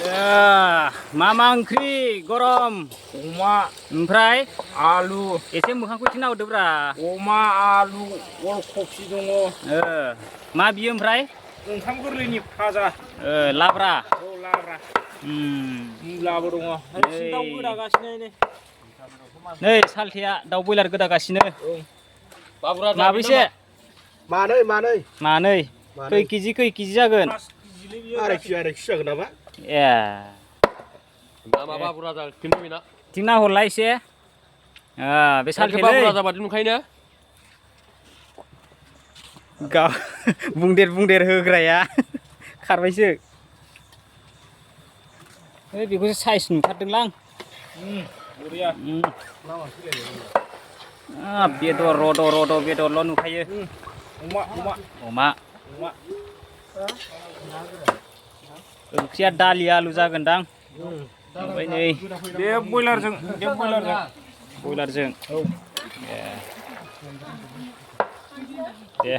मा ओंख्रि गरम अमा ओमफ्राय आलु एसे मोखांखौ थिना हरदोब्रा अमा आलु अलकफि दङ मा बियो ओमफ्राय ओंखाम गोरलैनि फाजा लाब्रा औ लाब्रा मुलाबो दङ दाउ गोदागासिनो नै सालथेया दाउ बयलार गोदागासिनो माबैसे मानै खै केजि जागोन आराय केजि जागोन नामा ए माबा बुरजा जागोन बेना थिंना हरलाय एसे बे सालथेलै बुरजा जाबादि नुखायोना गाव बुंदेर होग्राया खारबायसो बेखौसो साइज नुथारदोंलां बेदर रद' बेदरल' नुखायो अमा ओंख्रिया दालि आलु जागोनदां ओमफ्राय नै बे बयलारजों दे